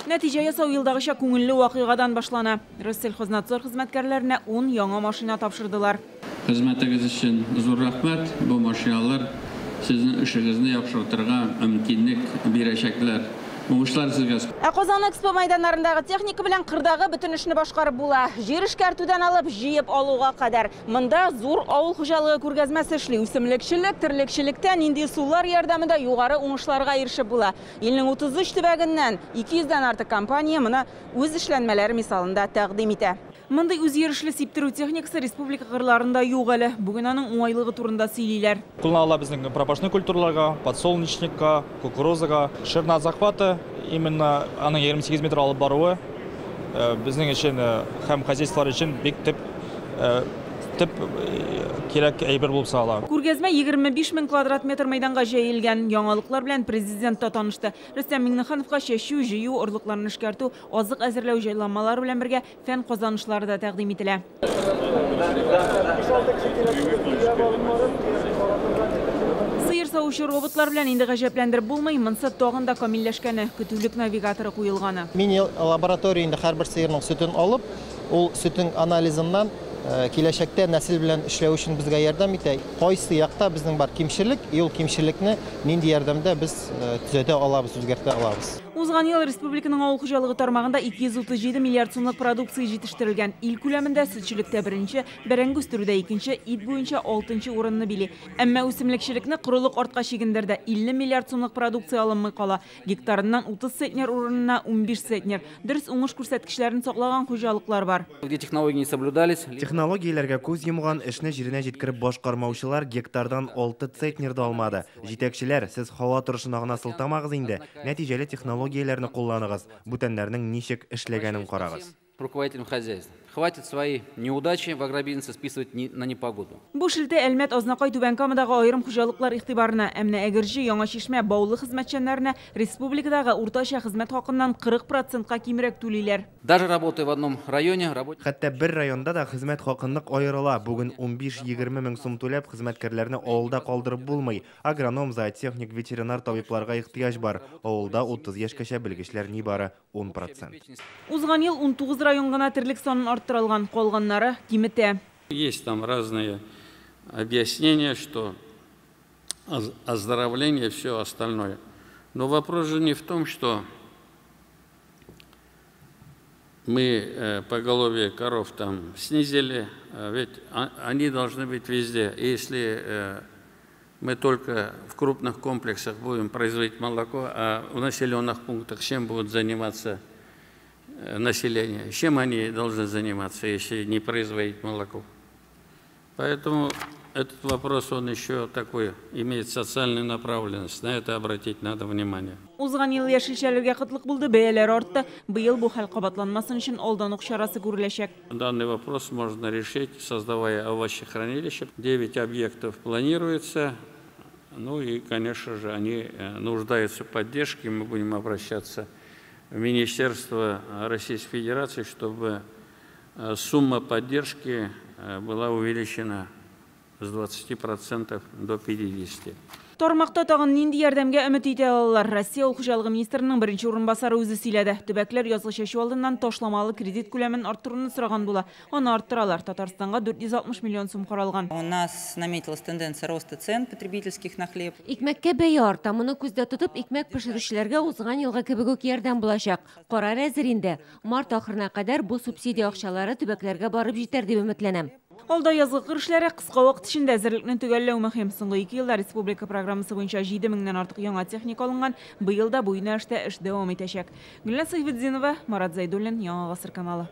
Нәтиҗә ясау елдагыча күңелле вакыйгадан башлана. Россельхознадзор хезмәткәрләренә 10 яңа машина тапшырдылар. Хезмәтегез өчен зур рәхмәт. Бу машиналар сезнең эшегезне яхшыртырга мөмкинлек бирәчәкләр. Уңышлар сезгә. Ә Казан Экспо мәйданнарындагы техника белән кырдагы бөтен эшне башкарып була. Җир эшкәртүдән алып җыеп алуга кадәр. Монда зур авыл хуҗалыгы күргәзмәсе эшли. Үсемлекчелек, терлекчелектә нинди ысуллар ярдәмендә югары уңышларга ирешеп була. Илнең 33 төбәгеннән 200дән артык компания моны үз эшләнмәләре мисалында тәкъдим итә. Мондый үзйөрешле сиптерү техникасы республика кырларында юк әле. Бүген аның уңайлыгы турында сөйлиләр. Кулланыла безнең пропашный культураларга, подсолнечникка, кукурузага. Ширина захвата, именно аның 28 метр алып баруы безнең өчен һәм хозяйстволар өчен бик төп кирәк әйбер булып санала. Күргәзмә 25 мең квадрат метр мәйданга җәелгән. Яңалыклар белән президент та танышты. Рөстәм Миңнехановка чәчү, җыю, орлыкларны эшкәртү, азык әзерләү җайланмалары белән бергә фән казанышлары да тәкъдим ителә. Сыер савучы роботлар белән инде гаҗәпләндереп булмый, монсы тагын да камилләшкәне, көтүлек навигаторы куелганы. Мини лаборатория инде һәрбер сыерның сөтен алып, ул сөтнең анализыннан киләчәктә нәсел белән эшләү өчен безгә ярдәм итә. Кайсы якта безнең бар кимчелек, и ул кимчелекне нинди ярдәмдә без төзәтә алабыз, үзгәртә алабыз. Узган ел республиканың авыл хуҗалыгы тармагында 237 миллиард сумлык продукция җитештерелгән. Ил күләмендә сөтчелектә беренче, бәрәңге үстерүдә икенче, ит буенча 6нчы урынны били. Әмма үсемлекчелекне корылык артка чигендерде. 50 миллиард сумлык продукция алынмый кала. Гектарыннан 30 центнер урынына 15 центнер. Дөрес уңыш күрсәткечләрен саклаган хуҗалыклар бар. Где технологии не соблюдались. Технологияләргә күз йомган, эшне җиренә җиткереп башкармаучылар гектардан 6 центнер да алмады. Җитәкчеләр, сез һава торышына гына сылтамагыз инде. Нәтиҗәле технологияләрне кулланыгыз. Бүтәннәрнең ничек эшләгәнен карагыз. Руководителям хозяйств. Хватит свои неудачи в агробизнесе списывать на непогоду. Бу шелтә Әлмәт, Азнакай, Түбән Камадагы аерым хуҗалыклар игътибарына, ә менә Әгерҗе, Яңа Чишмә, Баулы хезмәтчәннәренә республикадагы уртача хезмәт хакыннан 40%-ка кимрәк түлиләр. Даже работая в одном районе, Хәтта бер районда да хезмәт хакынлык аерыла. Бүген 15-20 мең сум түләп хезмәткәрләрне авылда калдырып булмый. Агроном, зоотехник, ветеринар табибларга ихтыяҗ бар. Авылда 30 яшькәчә белгечләр нибары 10%. Узган ел 19 район гына терлек санын арттыра алган, калганнары киметә. Есть там разные объяснения, что оздоровление, все остальное. Но вопрос же не в том, что мы поголовье коров там снизили, ведь они должны быть везде. И если мы только в крупных комплексах будем производить молоко, а в населенных пунктах чем будут заниматься население? Чем они должны заниматься, если не производить молоко? Поэтому этот вопрос, он еще такой, имеет социальную направленность. На это обратить надо внимание. Узган ел яшелчәләргә кытлык булды, бәяләр артты. Быел бу хәл кабатланмасын өчен алдан ук чарасы күреләчәк. Данный вопрос можно решить, создавая овощехранилище. 9 объектов планируется. Ну и, конечно же, они нуждаются в поддержке. Мы будем обращаться в Министерство Российской Федерации, чтобы сумма поддержки была увеличена с 20% до 50%. Тармакта тагын нинди ярдәмгә өмет итә алалар? Россия Авыл хуҗалыгы министрының беренче урынбасары үзе сөйләде. Төбәкләр язгы чәчү алдыннан ташламалы кредит күләмен арттыруны сораган була. Аны арттыралар. Татарстанга 460 миллион сум каралган. У нас наметилась тенденция роста цен потребительских на хлеб. Икмәккә бәя арта. Моны күздә тотып, икмәк пешерүчеләргә узган елгы кебек үк ярдәм булачак. Карар әзер инде. Март ахырына кадәр бу субсидия акчалары төбәкләргә барып җитәр дип өметләнәм. Алда язгы кыр эшләре кыска вакыт эчендә әзерлекне төгәлләү мөһим. Соңгы 2 елда республика программасы буенча 7 меңнән артык яңа техника алынган. Быел да бу юнәлештә эш дәвам итәчәк. Гөлназ Сәйфетдинова, Марат Зайдуллин, Яңа Гасыр каналы.